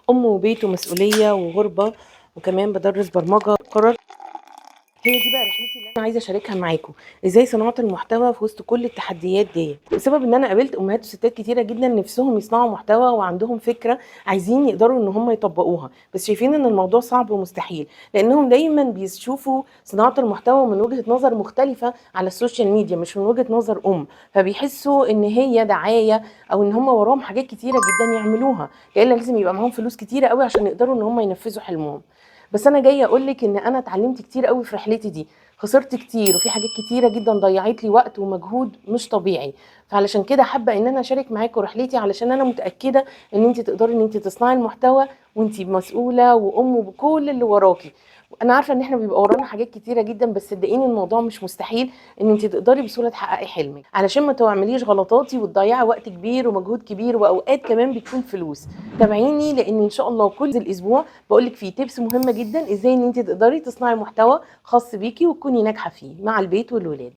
ام وبيت ومسؤولية وغربه، وكمان بدرس برمجة. قررت هي دي بقى رحلتي اللي انا عايزه اشاركها معاكم، ازاي صناعة المحتوى في وسط كل التحديات دي. بسبب ان انا قابلت امهات وستات كتيرة جدا نفسهم يصنعوا محتوى وعندهم فكرة عايزين يقدروا ان هم يطبقوها، بس شايفين ان الموضوع صعب ومستحيل، لانهم دايما بيشوفوا صناعة المحتوى من وجهه نظر مختلفة على ال social media، مش من وجهه نظر ام. فبيحسوا ان هي دعاية او ان هم وراهم حاجات كتيرة جدا يعملوها، لان لازم يبقى معاهم فلوس كتيرة قوي عشان يقدروا ان هم ينفذوا حلمهم. بس انا جاية اقول لك ان انا اتعلمت كتير قوي في رحلتي دي، خسرت كتير وفي حاجات كتيرة جدا ضيعت لي وقت ومجهود مش طبيعي. فعلشان كده حابة ان انا اشارك معاكم رحلتي، علشان انا متاكدة ان انت تقدري ان انت تصنعي المحتوى وانت مسؤولة وام وبكل اللي وراكي. انا عارفه ان احنا بيبقى ورانا حاجات كتيرة جدا، بس صدقيني الموضوع مش مستحيل ان انت تقدري بسهولة تحققي حلمك، علشان ما تعمليش غلطاتي وتضيعي وقت كبير ومجهود كبير واوقات كمان بتكون فلوس. تابعيني، لان ان شاء الله كل الاسبوع بقول لك فيه tips مهمة جدا ازاي ان انت تقدري تصنعي محتوى خاص بيكي وتكوني ناجحة فيه مع البيت والولاد.